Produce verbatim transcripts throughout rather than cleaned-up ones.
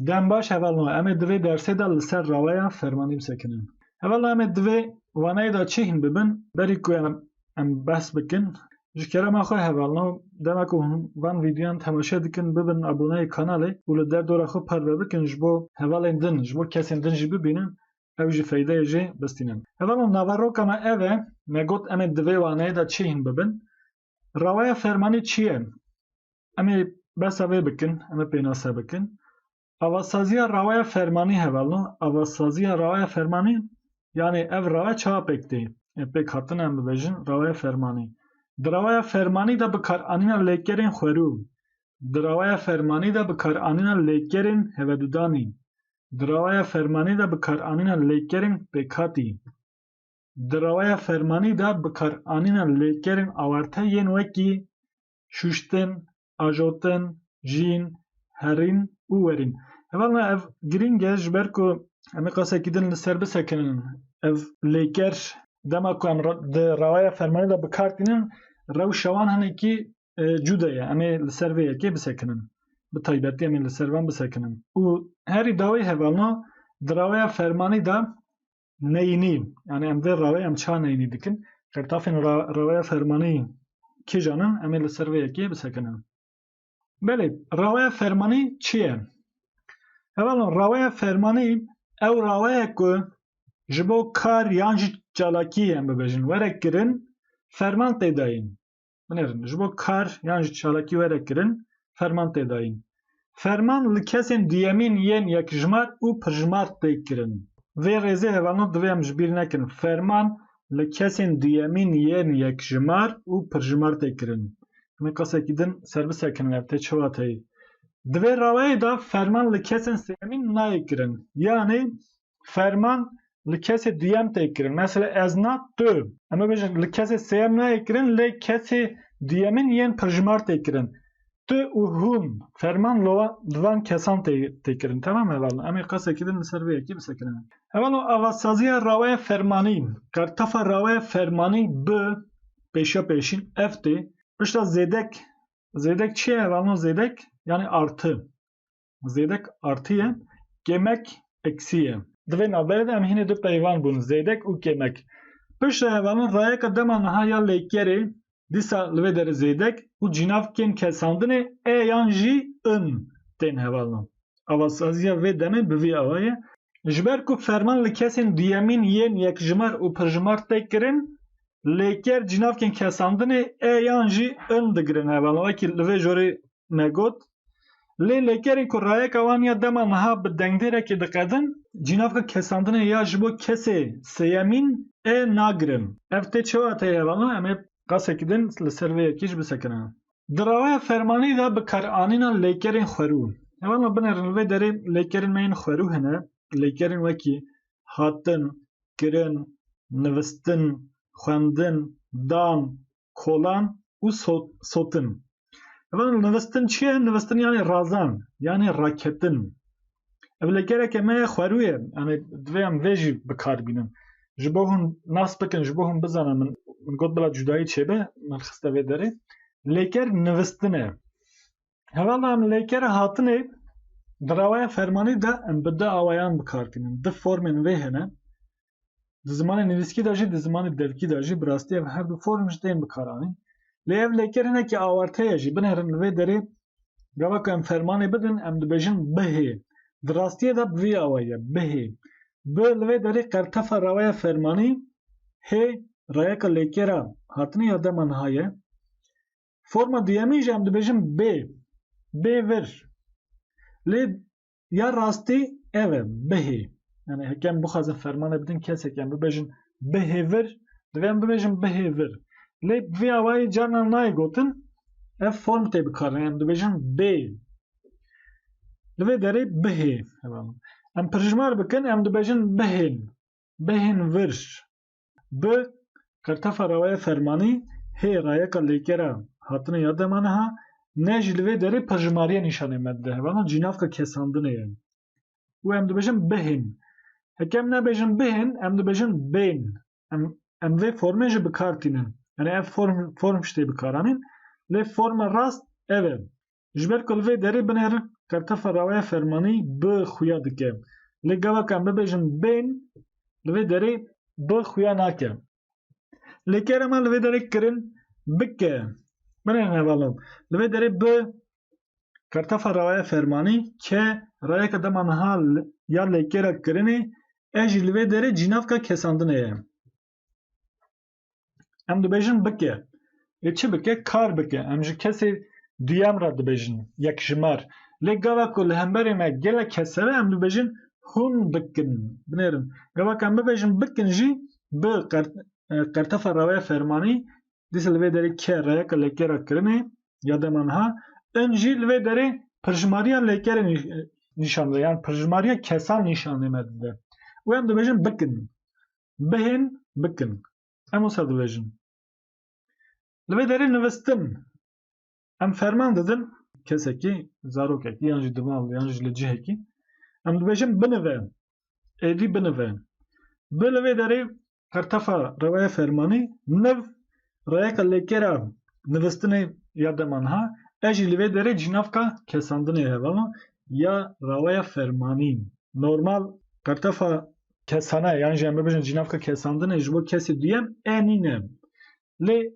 Dem baş hevalno, em ê di vê dersê de li ser raweya fermanî bisekinin. Hevalno, em ê di vê waneyê de çi hîn bibin, berî ku em, em behs bikin, ji kerema xwe hevalno, dema ku hûn van vîdeoyan temaşe dikin, bibin aboneyê kanalê û li derdora xwe parve bikin ji bo hevalên din, ji bo kesên din jî bibînin, ew jî feydeyê jê bistînin. Hevalno, naveroka me ev e, me got em ê di vê waneyê de çi hîn bibin. Raweya fermanî çi ye? Em ê behsa vê bikin, em ê pênase bikin. Avasaziya raweya fermanî hevalno, avasaziya raweya fermanî, yanî ev rawe çawa pêk tê? Ê pêk hatin em bibêjin raweya fermanî. Di raweya fermanî de bikaranîna lêkerên xwerû. Di raweya fermanî de bikaranîna lêkerên hevedudanî. Di raweya fermanî de bikaranîna lêkerên pêkhatî. Di raweya fermanî de bikaranîna lêkerên awarte yên wekî şuştin, ajotin, jîn, herîn û werîn. Hevalno, ev girîng e, ji ber ku em ê qasekî din li ser bisekinin. Ev lêker, dema ku em ra-, di raweya fermanî de bi kar tînin, rewşa wan hinekî, e, cuda ye. Em ê li ser vê yekê bisekinin. Bi taybetî em ê li ser van bisekinin. Û herî dawî hevalno, di raweya fermanî de neyînî, yanî em vê rawê em çawa neyînî dikin? Qertafên ra-, raweya fermanî kîjan in? Em ê li ser vê yekê bisekinin. Belê, raweya fermanî çi ye? Hevalno, raweya fermanî ew rawe ye ku ji bo kar yan jî çalakî em bibêjin were kirin, ferman tê dayîn. Binêrin, ji bo kar yan jî çalakî were kirin, ferman tê dayîn. Ferman li kesên duyemîn yên yekjimar û pirjimar tê kirin. Vê rêzê hevalno divê em ji bîr nekin. Ferman li kesên duyemîn yên yekjimar û pirjimar tê kirin. Em ê qasekî din ser bisekinin ev tê çi wateyê. Di vê raweyê de ferman li kesên sêyemîn nayê kirin. Yanî ferman li kesê duyem tê kirin. Mesela ez na, tu. Em bibêjin li kesê sêyem nayê kirin, lê kesê duyemîn yên pirjimar tê kirin. Tu û hûn. Ferman li wa-, li van kesan tê, tê kirin. Temam hevalno. Em ê qasekî din li ser vê yekê bisekinin. Hevalno, avasaziya raweya fermanî, qertefa raweya fermanî bi pêşiya pêşîn ev tê. Pişta zêdek, zêdek çi ye hevalno? Zêdek, yanî artı. Zêdek artı ye, kêmek eksî ye. Di vê navberê de em hînê du peyvan bûn, zêdek û kêmek. Piştre hevalno rayeka dema niha ya lêkerê, dîsa li vê derê zêdek û cînavkên kesandinê e yan jî in tên hevalno. Avasaziya vê demê bi vî awa ye. Ji ber ku ferman li kesên duyemîn yên yekjimar û pirjimar tê kirin, lêker cînavkên kesandinê e yan jî in digirin hevalno. Wekî li vê jorê me got, lê lêkerên ku rayeka wan ya dema niha bi dengdêrekê diqedin, cînavka kesandinê ya ji bo kesê sêyemîn e nagirin. Ev tê çi wateyê hevalno? Em ê qasekî din li ser vê yekê jî bisekinin. Di raweya fermanî de bikaranîna lêkerên xwerû. Hevalno, binêrin li vê derê lêkerên me yên xwerû hene. Lêkerên wekî hatin, kirin, nivistin, xwendin, dan, kolan û so-, sotin. Evan nivistin çi ye? Nivistin yanî razan, yanî raketin. Ev lêkereke me ye xwerû ye. Yanî divê em vê jî bi kar bînin. Ji bo hûn nas bikin, ji bo hûn bizanin, min, min got bila cudayî çêbe, min xiste vê derê. Lêker nivistin e. Hevala em lêkera hatinê di raweya fermanî de em bi du awayan bi kar tînin. Du formên vê hene. Di zimanê nivîskî de jî, di zimanê devkî de jî bi rastî ev her du form jî tên bikaranîn. Lê ev lêker hinekî awarte ye jî. Binêrin li vê derê gava ku em fermanê bidin, em dibêjin bihê. Di rastiyê de bi vî awayî ye, bihê. Bi li vê derê qertefa raweya fermanî, hê rayeka lêkera hatinê ya dema niha ye. Forma duyemî jî em dibêjin bê. Bê vir. Lê ya rastî ev e, bihê. Yanî heke em bixwazin fermanê bidin kesekî, em bibêjin bihê vir, divê em bibêjin bihê vir. Lê bi vî awayî carnan nayê gotin, ev form tê bikarin. Em dibêjin bê. Li vê derê bihê. Em pirjimar bikin, em dibêjin bihên. Bihên vir. Bi qertefa raweya fermanî hê rayeka lêkera hatinê ya dema niha, ne jî li vê derê pirjimariyê nîşanê me dide. Hevalno cînavka kesandinê ye. Û em dibêjin bihên. Heke em nebêjin bihên, em dibêjin bên. Em, em vê formê jî bi kar tînin. Yanî ev form, form jî tê bikaranîn. Lê forma rast ev e. Ji ber ku li vê derê binêrin, qertefa raweya fermanî bi xuya dike. Lê gava ku em bibêjin bên, li vê derê bi xuya nake. Lêkera me li vê derê kirin bike. Binêrin hevalno. Li vê derê bi qertefa raweya fermanî ke rayeka dema niha li, ya lêkera kirinê, e jî li vê derê cînavka kesandinê ye. Em dibêjin bike. Ê çi bike? Kar bike. Em ji kesê duyem re dibêjin. Yekjimar. Lê gava ku li hemberê me gelek kese be, em dibêjin hûn bikin. Binêrin. Gava ku em bibêjin bikin jî bi qert-, e, qertefa raweya fermanî, dîsa li vê derê ke rayeka lêkera kirinê ya dema niha, in jî li vê derê pirjimariya lêkerê nî-, nîşan de, yan pirjimariya kesan nîşanê me dide. Û em dibêjin bikin. Bihên bikin. Em wisa dibêjin. Li vê derê nivistin. Em ferman didin kesekî, zarokekî, yan jî di mal, yan jî li cihekî. Em dibêjin binive. Êdî binive. Bi li vê derê qertefa raweya fermanî, niv rayeka lêkera nivistinê ya dema niha, e jî li vê derê cînavka kesandinê hevalno ya raweya fermanî. Normal qertefa kesane, yan jî em bibêjin cînavka kesandinê ji bo kesê duyem e nîne. Lê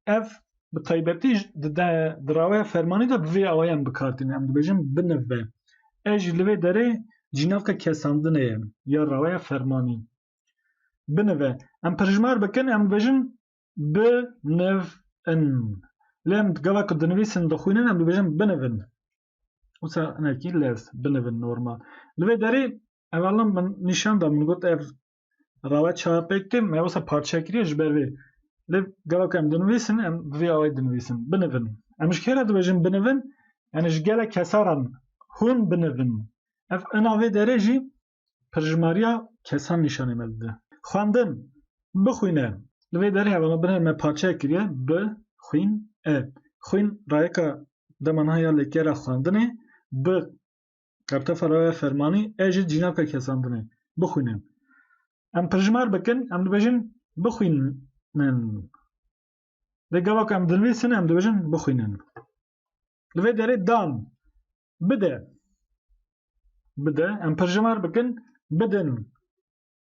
ev bi taybetî ji, di, de, di raweya fermanî de bi vê awayê em bi kar tînin. Em dibêjin binive. E jî li vê derê cînavka kesandinê ye ya raweya fermanî. Binive. Em pirjimar bikin, em dibêjin binivin. Lê em gava ku dinivîsin, dixwînin, em dibêjin binivin. Wisa hinekî lez, binivin normal. Li vê derê hevalno min nîşan da, min got ev rawe çawa pêk tê, me wisa parçe kiriye ji ber vê. Lê gava ku em dinivîsin, em bi vê awayî dinivîsin. Binivin. Em ji kê re dibêjin binivin? Yani ji gelek kesa re hûn binivin. Ev ina vê derê jî pirjimariya kesan nîşanê me dide. Xwendin, bixwîne. Li vê derê hevalno binê me parçe kiriye, bi, xwîn, e. Xwîn rayeka dema niha ya lêkera xwendinê, bi qertefa raweya fermanî, e jî cînavka kesandinê. Bixwîne. Em pirjimar bikin, em dibêjin bixwînin. Lê gava ku em dinivîsin, em dibêjin bixwînin. Li vê derê dan, bide. Bide. Em pirjimar bikin, bidin.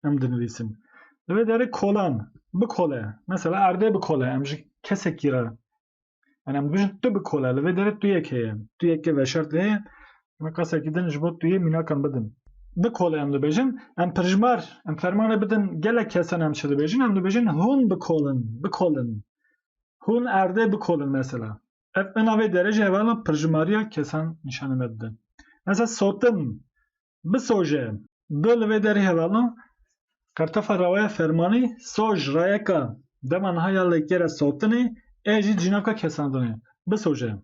Em dinivîsin. Li vê derê kolan, bikole. Mesela erdê bikole. Em ji kesekî re, yani em dibêjin tu bikole. Li vê derê tu yek heye. Tu yekê veşartî heye. Em qasekî din ji bo tu yê mînakan bidin. Bikole em dibêjin. Em pirjimar, em fermanê bidin gelek kesan, em çi dibêjin? Em dibêjin hûn bikolin, bikolin. Hûn erdê bikolin mesela. Ev ina vê derê jî hevalno pirjimariya kesan nîşanê me dide. Mesela sotin, bisoje. Bi li vê derê hevalno qertefa raweya fermanî, soj rayeka dema niha ya lêkera sotinê, e jî cînavka kesandinê. Bisoje.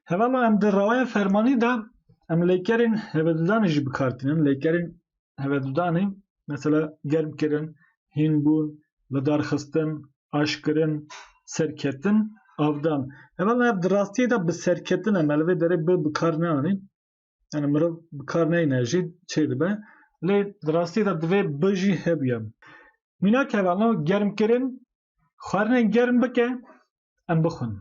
Hevalno em di raweya fermanî de em lêkerên hevedudanê jî bi kar tînin. Lêkerên hevedudanê, mesela germkirin, hînbûn, lidarxistin, aşkirin, serketin, avdan. Hevalno ev di rastiyê de bi serketin e, me li vê derê bi bi kar neanîn. Yani mirov bi kar neyne jî çê dibe. Lê di rastiyê de divê bi jî hebiye. Mînak hevalno germkirin, xwarinê germ bike, em bixwin.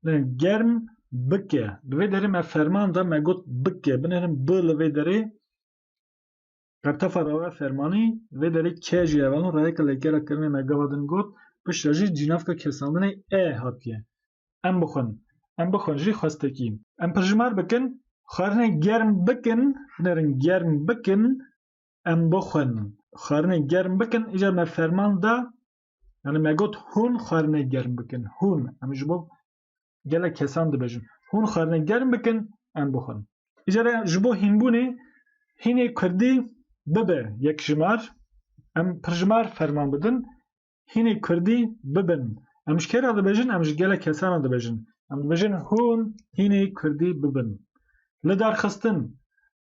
Lê germ bike. Li vê derê me ferman da, me got bike. Binêrin bi li vê derê qertefa raweya fermanî, vê derê ke jî hevalno rayeka lêkera kirinê me gava din got, piştre jî cînavka kesandinê e hatiye. Em bixwin. Em bixwin jî xwestekî. Em pirjimar bikin, xwarinê germ bikin, binêrin germ bikin, em bixwin. Xwarinê germ bikin, îcar me ferman da, yani me got hûn xwarinê germ bikin. Hûn, em ji bo gelek kesan dibêjin. Hûn xwarinê germ bikin, em bixwin. Îcar ji bo hînbûnê, hînê kurdî bibe yekjimar, em pirjimar ferman bidin, hînê kurdî bibin. Em ji kê re dibêjin? Em ji gelek kesan re dibêjin. Em dibêjin hûn hînê kurdî bibin. Lidarxistin.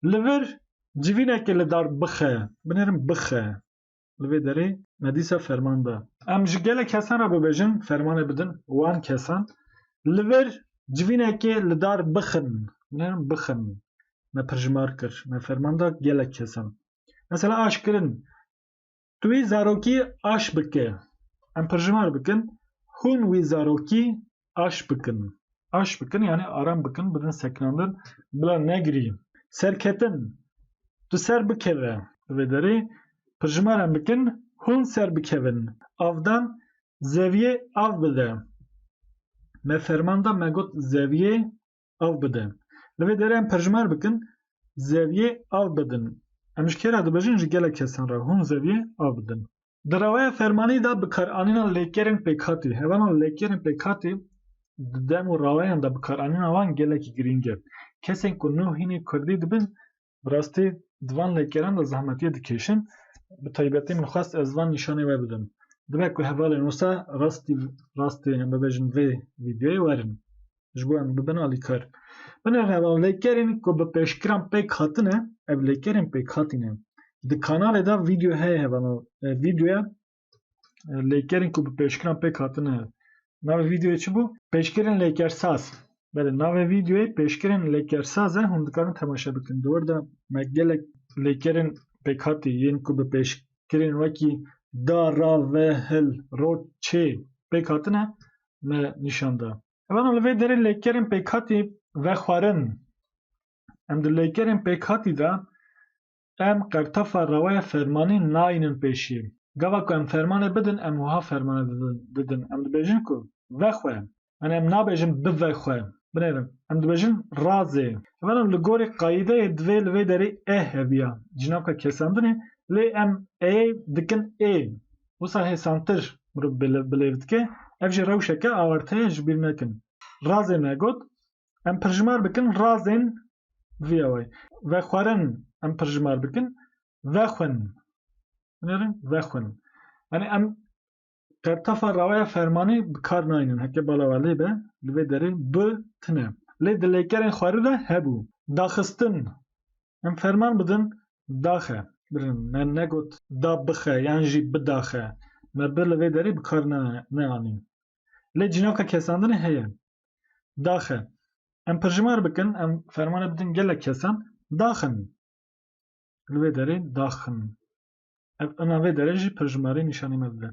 Li vir civînekê li dar bixe. Binêrin bixe. Li vê derê me dîsa ferman da. Em ji gelek kesan re bibêjin, fermanê bidin wan kesan. Li vir civînekê li dar bixin. Binêrin bixin. Me pirjimar kir. Me ferman da gelek kesan. Mesela aşkirin. Tu wî zarokî aş bike. Em pirjimar bikin. Hûn wî zarokî aş bikin. aş bikin, yani aram bikin, bidin sekinandin, bila negirî. Serketin, tu ser bikeve. Li vê derê pirjimar em bikin, hûn ser bikevin. Avdan, zeviyê av bide. Me ferman da, me got zeviyê av bide. Li vê derê em pirjimar bikin, zeviyê av bidin. Em ji kê re dibêjin? Ji gelek kesan re. Hûn zeviyê av bidin. Di raweya fermanî de bikaranîna lêkerên pêkhatî. Hevanan, lêkerên pêkhatî di dem û raweyan de bikaranîna wan gelekî girîng e. Kesên ku nû hînê kurdî dibin, bi rastî di van lêkeran de zehmetiyê dikêşin. Bi taybetî min xwest ez van nîşanê we bidim. Dibe ku hevalên wisa rastî, rastî em bibêjin vê vîdeoyê werin. Ji bo em bibin alîkar. Binêrin hevalên, lêkerên ku bi pêşkiran pêk hatine, ev lêkerên pêkhatî ne. Di kanalê de vîdeo heye hevalên, e, vîdeoya, e, lêkerên ku bi pêşkiran pêk hatine. Navê vîdeoyê çi bû? Pêşkirên lêkersaz. Belê, navê vîdeoyê pêşkirên lêkersaz e, hûn dikarin temaşe bikin. Di wir de me gelek lêkerên pêkhatî yên ku bi pêşkirên wekî da, ra, ve, hil, ro, çê pêk hatine, me nîşan da. Hevanan, li vê derê lêkerên pêkhatî vexwerin. Em di lêkerên pêkhatî de em qertefa raweya fermanî nayînin pêşî. Gava ku em fermanê bidin, em wiha fermanê didin, didin. Em dibêjin ku vexwe. Yani em nabêjin bivexwe. Binêrin. Em dibêjin razê. Hevanan, li gorî qayîdeyê divê li vê derê e hebiya. Cînavka kesandinê, lê em e dikin ê. Wisa hêsantir mirov bilê-, bilêv dike. Ev jî rewşeke awarte ye, ji bîr nekin. Razê me got. Em pirjimar bikin razên vî awayî. Vexwerin em pirjimar bikin. Vexwin. Binêrin, vexwin. Yani em qertefa raweya fermanî bi kar naynin. Heke bala we lê be, li vê derê bi tine. Lê di lêkerên xwerû de hebû. Daxistin. Em ferman bidin, daxe. Birin, me negot da bixe, yan jî bidaxe. Me bi li vê derê bi kar ne-, neanîn. Lê cînavka kesandinê heye. Daxe. Em pirjimar bikin, em fermanê bidin gelek kesan. Daxin. Li vê derê daxin. Ev, ina vê derê jî pirjimarê nîşanî me dide.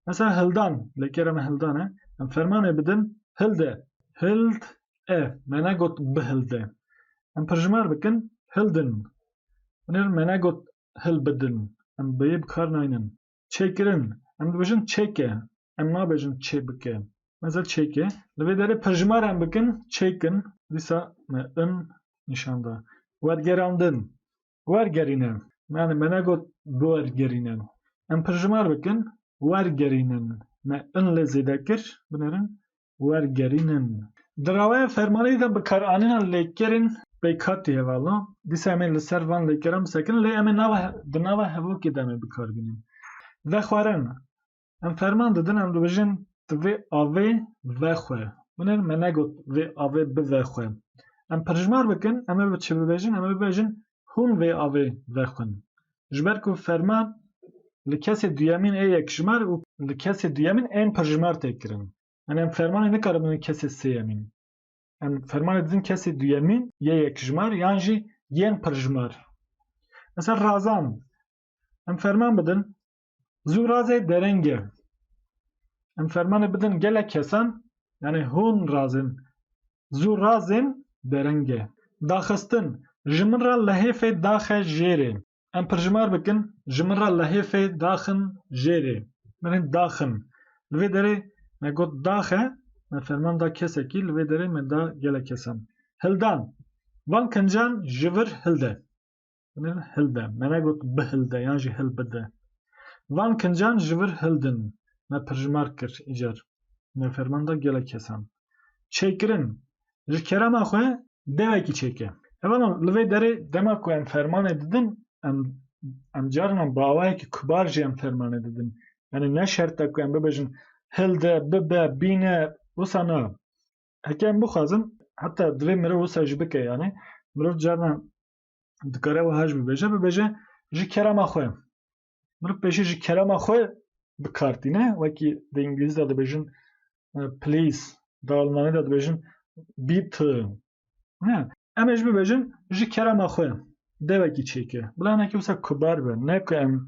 Mesela hildan, lêkera me hildan e. Em fermanê bidin hilde. Hild e. Me negot bihilde. Em pirjimar bikin hildin. Binêrin, me negot hilbidin. Em bi yê bi kar naynin. Çêkirin. Em dibêjin çêke. Em nabêjin çê bike. Mesela çêke. Li vê derê pirjimar em bikin, çêkin. Dîsa me in nîşan da. Wergerandin. Wergerîne. Yani me negot biwergerîne. Em pirjimar bikin, wergerînin. Me in lê zêde kir, binêrin. Wergerînin. Di raweya fermanê de bikaranîna lêkerên pêkhatî hevalno. Dîsa em ê li ser van lêkeran bisekinin, lê em ê nava he-, di nava hevokê de em ê bikar bînin. Vexwerin. Em ferman didin, em dibêjin tu vê avê vexwe. Binêrin, me negot vê avê bivexwe. Em pirjimar bikin, em ê bi çi bibêjin? Em ê bibêjin hûn vê avê vexwin. Ji ber ku ferman li kesê duyemîn ê yekjimar û li kesê duyemîn ên pirjimar tê kirin. Yani em fermanê nikaribin kesê sêyemîn. Em fermanê didin kesê duyemîn yê yekjimar yan jî yên pirjimar. Mesela razan. Em ferman bidin zû razê dereng e. Em fermanê bidin gelek kesan, yani hûn razên. Zû razên dereng e. Daxistin. Ji min re lihêfê daxe jêrê. Em pirjimar bikin, ji min re lihêfê daxin jêrê. Binêrin daxin. Li vê derê me got daxe, me ferman da kesekî, li vê derê me da gelek kesan. Hildan. Van kincan ji vir hilde. Binêrin hilde. Me negot bihilde yan jî hilbide. Van kincan ji vir hildin. Me pirjimar kir îcar. Me ferman da gelek kesan. Çêkirin. Ji kerema xwe devekî çêke. Hevanan, li vê derê dema ku em fermanê didin, em, em carinan bi awayekî kubar jî em fermanê didin. Yani ne şert e ku em bibêjin hilde, bibe, bîne, wisa na. Heke em bixwazin, heta divê mirov wisa jî bike yani. Mirov carinan dikare wiha jî bibêje, bibêje ji kerema xwe. Mirov pêşî ji kerema xwe bi kar tîne, wekî di îngilîzî de dibêjin, e, please, di almanî de dibêjin bitte. Ne? Em ê jî bibêjin ji kerema xwe devekî çêke. Bila hinekî wisa kubar be. Ne ku em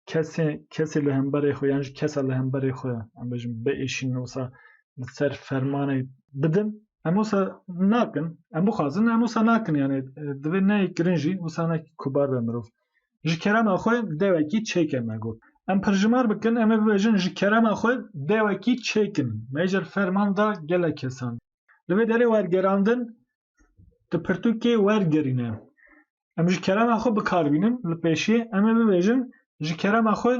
kesê, kesê li hemberê xwe yan jî kesa li hemberê xwe, em bêjin, biêşînin, wisa li ser fermanê bidin, Em wisa nakin, em bixwazin, em wisa nakin, yani, e, divê neyê kirin jî, wisa nekî kubar be mirov. Ji kerema xwe dewekî çêke me got. Em pirjimar bikin, em ê bibêjin, ji kerema xwe dewekî çêkin. Me jî ferman da gelek kesan. Li vê derê wergerandin, tu pirtûkê wergerîne. Em ji kerema xwe bikar bînin, li pêşiyê em ê bibêjin, ji kerema xwe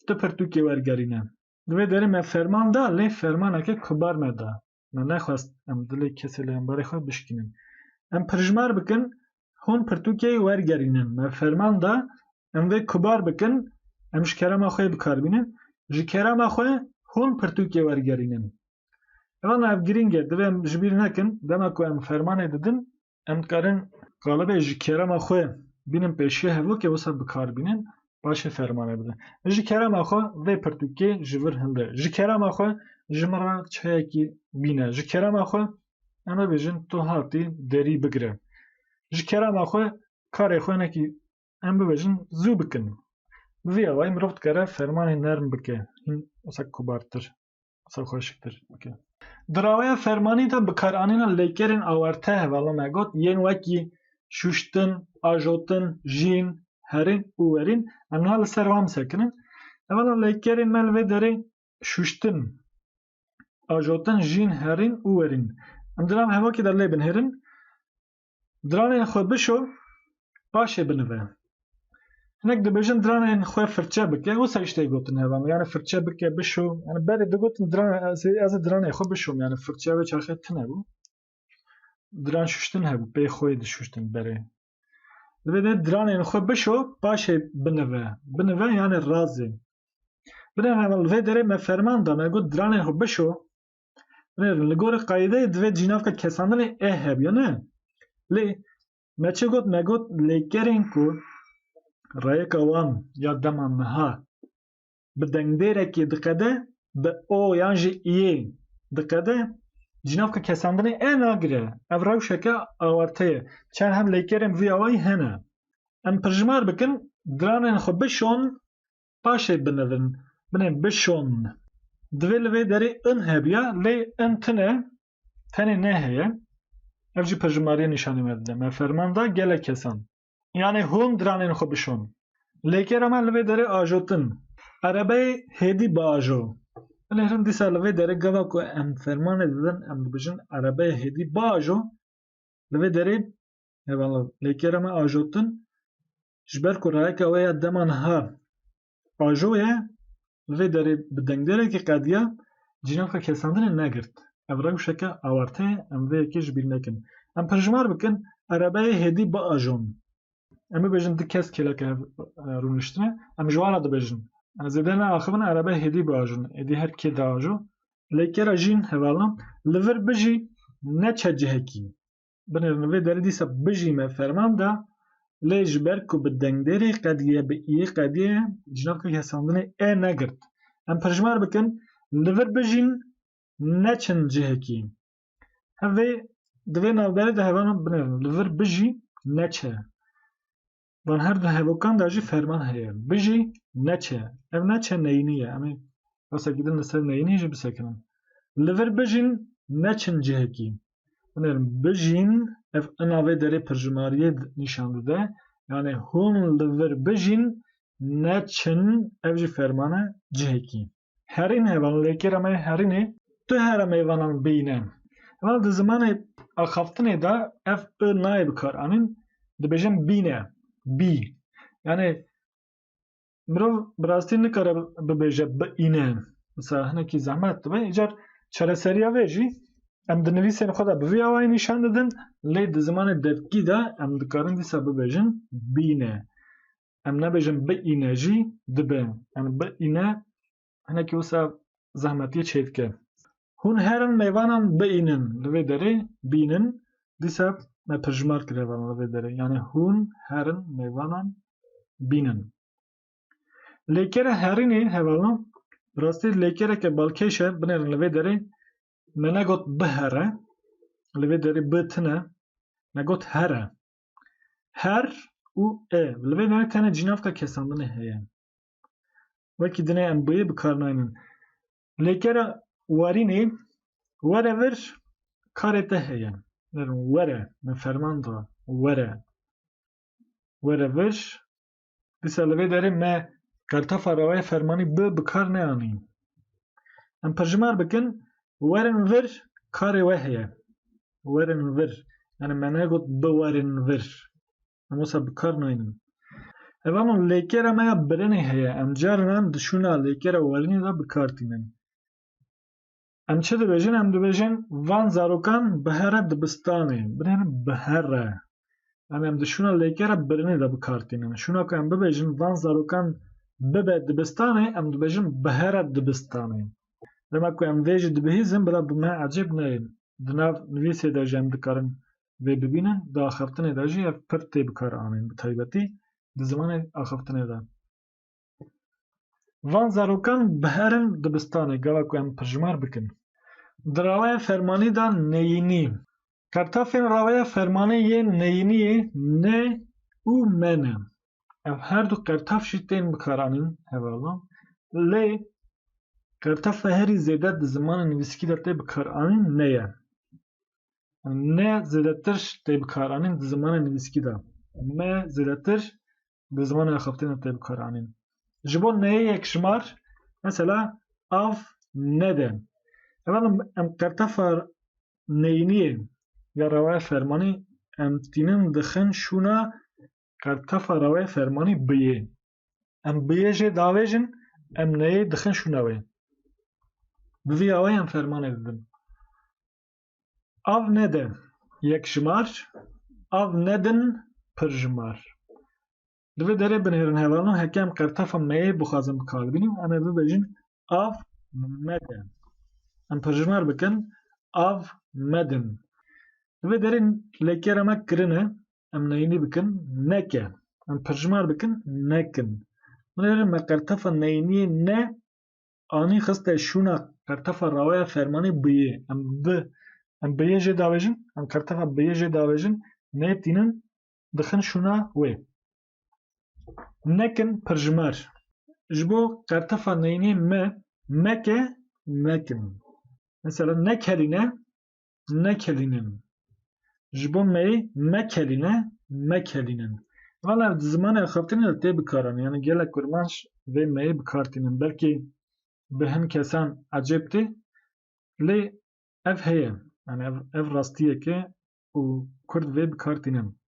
tu pirtûkê wergerîne. Di vê derê me ferman da, lê fermaneke kubar me da. Me nexwest em dilê kesê li hemberê xwe bişkînin. Em pirjimar bikin, hûn pirtûkê wergerînin. Me ferman da, em vê kubar bikin, em ji kerema xwe bikar bînin. Ji kerema xwe hûn pirtûkê wergerînin. Evan ev girîng e, divê em ji bîr nekin, dema ku em fermanê didin, em dikarin qalibê ji kerema xwe bînin pêşiya hevokê, wisa bikar bînin, paşê fermanê bidin. Ji kerema xwe vê pirtûkê ji vir hilde. Ji kerema xwe ji min re çayekî bîne. Ji kerema xwe em bibêjin tu hatî derî bigire. Ji kerema xwe karê xwe hinekî em bibêjin zû bikin. Bi vî awayî mirov dikare fermanê nerm bike, hîn wisa kubartir, wisa xweşiktir bike. Di raweya fermanî de bikaranîna lêkerên awarte hevala me got, yên wekî şuştin, ajotin, jîn, herîn û werîn. Em niha li ser wan bisekinin. Hevala lêkerên me li vê derê şuştin, ajotin, jîn, herîn û werîn. Em di nav hevokê de lê binihêrin. Diranên xwe bişo, paşê binive. Hinek dibêjin diranên xwe firçe bike, wisa jî tê gotin heval. Yani firçe bike, bişo. Yani berê digotin diran, ez, ez ê diranê xwe bişom. Yani firçe wê çaxê tune bû. Diran şuştin hebû, pê xwe dişuştin berê. Divê de diranên xwe bişo, paşê binive. Binive yani razê. Binêrin heval, li vê derê me ferman da, me got diranên xwe bişo. Binêrin, li gorî qeydeyê divê cînavka kesandinê e hebîya, ne? Lê me çi got? Me got lêkerên ku rayeka wan ya dema niha bi dengdêrekê diqede, bi o yan jî iyê diqede, cînavka kesandinê e nagire. Ev rewşeke awarte ye. Çend heb lêkerên vî awayî hene. Em pirjimar bikin, diranên xwe bişon, paşê binivin. Binê bişon. Divê li vê derê in hebiya, lê in tune, tenê ne heye. Ev jî pirjimariyê nîşanî me dide. Me ferman da gelek kesan. Yani hûn diranên xwe bişon. Lêkera me li vê derê ajotin. Erebeyê hêdî biajo. Binêrin dîsa li vê derê gava ku em fermanê didin, em dibêjin erebeyê hêdî biajo. Li vê derê, eyvallah, lêkera me ajotin, ji ber ku rayeka wê ya dema niha ajo ye, li vê derê bi dengdêrekî qediya, cînavka kesandinê negirt. Ev rewşeke awarte ye, em vê yekê ji bîr nekin. Em pirjimar bikin, erebeyê hêdî biajon. Em bibêjin du kes kêleke hev, e, rûniştine, em ji wan re dibêjin. Em zêde neaxivin, erebe hêdî biajon. Êdî her kê diajo. Lêkera jîn hevalna, li vir bijî, neçe cihekî. Binêrin vê derê dîsa bijî me ferman da, lê ji ber ku bi dengdêrê qediye, bi iyê qediye, cînavka kesandinê e negirt. Em pirjimar bikin, li vir bijîn, neçin cihekî. Hevê, di vê navberê de hevanan binêrin. Li vir bijî, neçe. Van her du hevokan de jî ferman heye. Bijî, neçe. Ev neçe neyînî ye. Em ê basekî din li ser neyînî jî bisekinin. Li vir bijîn, neçin cihekî. Binêrin, bijîn, ev ina vê derê pirjimariyê nîşan dide. Yani hûn li vir bijîn, neçin, ev jî ferman e cihekî. Herîn heval, lêkera me herînê, tu here mêvanan bîne. Heval, di zimanê axaftinê de ev i nayê bikaranîn, dibêjin bîne, bî. Yani mirov bi rastî nikare bibêje biîne. Mesela hinekî zehmet dibe. Îcar çareseriya vê jî em di nivîsên xwe de bi vî awayî nîşan didin, lê di zimanê devkî de em dikarin dîsa bibêjin bîne. Em nebêjin biîne jî dibe. Yani biîne hinekî wisa zehmetiyê çêdike. Hûn herin mêvanan biînin. Li vê derê bînin. Dîsa me pirjimar kir hevalan li vê derê. Yani hûn herin mêvanan bînin. Lêkere herînê hevalan, rastî lêkereke balkêş e, binêrin li vê derê me negot bihere. Li vê derê bi tune. Me got here. Her û e. Li vê derê tenê cînavka kesandinê heye. Wekî dinê em buyê bi kar naynin. Lêkera warînê, were vir, karê te heye. Derin were, min ferman da, were. Were vir. Dîsa li vê derê me qertefa rawaya fermanî bi bi kar neanî. Em pirjimar bikin, werin vir karê we heye. Werin vir. Yani me negot biwerin vir. Em wisa bi kar naynin. Hevalno lêkera me ya birinê heye. Em carinan di şûna lêkera werinê de bi kar tînin. Em çi dibêjin? Em dibêjin van zarokan bihere dibistanê. Binêrin bihere. Em, em di şûna lêkera birinê de bi kar tînin. Şûna ku em bibêjin van zarokan bibe dibistanê, em dibêjin bihere dibistanê. Dema ku em vê jî dibihîzin, bila bi me ecêb neyê. Di nav nivîsê de jî em dikarin vê bibînin, di axaftinê de jî ev pir tê bi kar anîn, bi taybetî di zimanê axaftinê de. Van zarokan biherin dibistanê, gava ku em pirjimar bikin. Di rawaya fermanî de neyînî. Qertafên rawaya fermanî yên neyîniyê ne û me ne. Ev her du qertaf jî tên bikaranîn, hevalno. Lê qertafa herî zêde di zimanê nivîskî de tê bikaranîn ne ye. Ne zêdetir tê bikaranîn di zimanê nivîskî de. Me zêdetir di zimanê axaftinê de tê bikaranîn. Ji bo neyê yekjimar, mesela, av nede. Hevalno em qertefa neyîniyê ya rawaya fermanî em tînin dixin şûna qertefa rawaya fermanî biyê. Em biyê jê davêjin, em neyê dixin şûna wê. Bi vî awayî em fermanê didin. Av nede yekjimar, av nedin pirjimar. Di vê derê binêrin hevalno, heke em qertefa meyê bixwazin bi kar bînin, em ê bibêjin av mede. Em pirjimar bikin, av medin. Di vê derê lêkera me kirine, em neyînî bikin, neke. Em pirjimar bikin, nekin. Binêrin me qertefa neyîniyê ne anî xiste şûna qertefa rawaya fermanî biyê. Em bi, em biyê jê davêjin, em qertefa biyê jê davêjin, nê tînin dixin şûna wê. Nekin pirjimar. Ji bo qertefa neyînê me, meke, mekin. Mesela nekelîne, nekelînin. Ji bo meyê mekelîne, mekelînin. Vana di zimanê axaftinê de tê bikaranîn. Yani gelek kurmanc vê meyê bikar tînin. Belkî bi hin kesan ecêb tê. Lê ev heye. Yani ev, ev rastiyeke û kurd vê bikar tînin.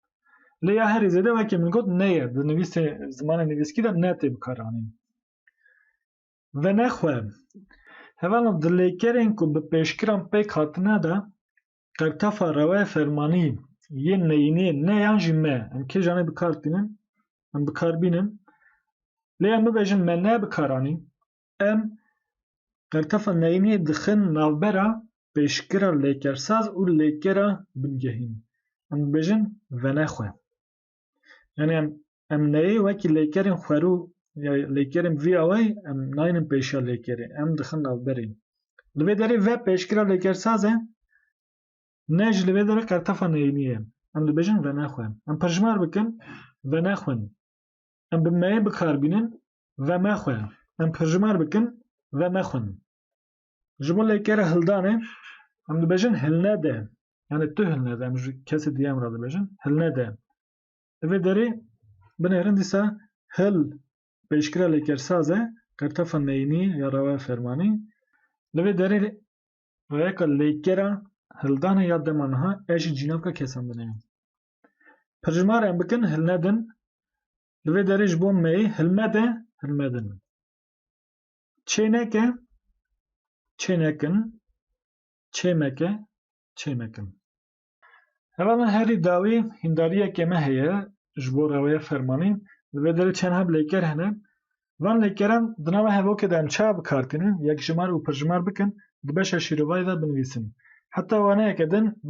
Lê ya herî zêde wekî min got ne ye. Di nivîsê, zimanê nivîskî de ne tê bikaranîn. Venexwe. Hevalno di lêkerên ku bi pêşkiran pêk hatine de qertefa rawaya fermanî yên neyînê ne yan jî me. Em kêjanê bi kar tînin, em bi kar bînin. Lê em bibêjin me ne bi kar anîn. Em qertefa neyînê dixin navbera pêşkira lêkersaz û lêkera bingehîn. Em dibêjin venexwe. Yani em, em neyê wekî lêkerên xwerû ya lêkerên vî awayî em naynin pêşiya lêkerê. Em dixin navberê. Li vê derê ve pêşkira lêkersaz e. Ne jî li vê derê qertefa neyînî ye. Em dibêjin venexwe. Em pirjimar bikin, venexwin. Em bi meyê bikar bînin, vemexwe. Em pirjimar bikin, vemexwin. Ji bo lêkere hildanê, em dibêjin hilnede. Yani tu hilnede, em ji kesê diyem re dibêjin, hilnede. Li vê derê binêrin dîsa hil pêşkira lêkersaz e, qertefa neyînî ya rawaya fermanî. Li vê derê rêyeka lêkera hildanê ya dema niha e jî cînavka kesan binêrin. Pirjimar em bikin, hilnedin. Li vê derê ji bo meyê hilmede, hilmedin. Çêneke, çênekin. Çêmeke, çêmekin. Hevalno herî dawî hîndariyeke me heye ji bo rewaya fermanî. Li vê derê çend heb lêker hene. Van lêkeran di nava hevokê de em çawa bi kar tînin, yekjimar û pirjimar bikin, di beşa şîrovayê de binivîsin. Heta waneyeke din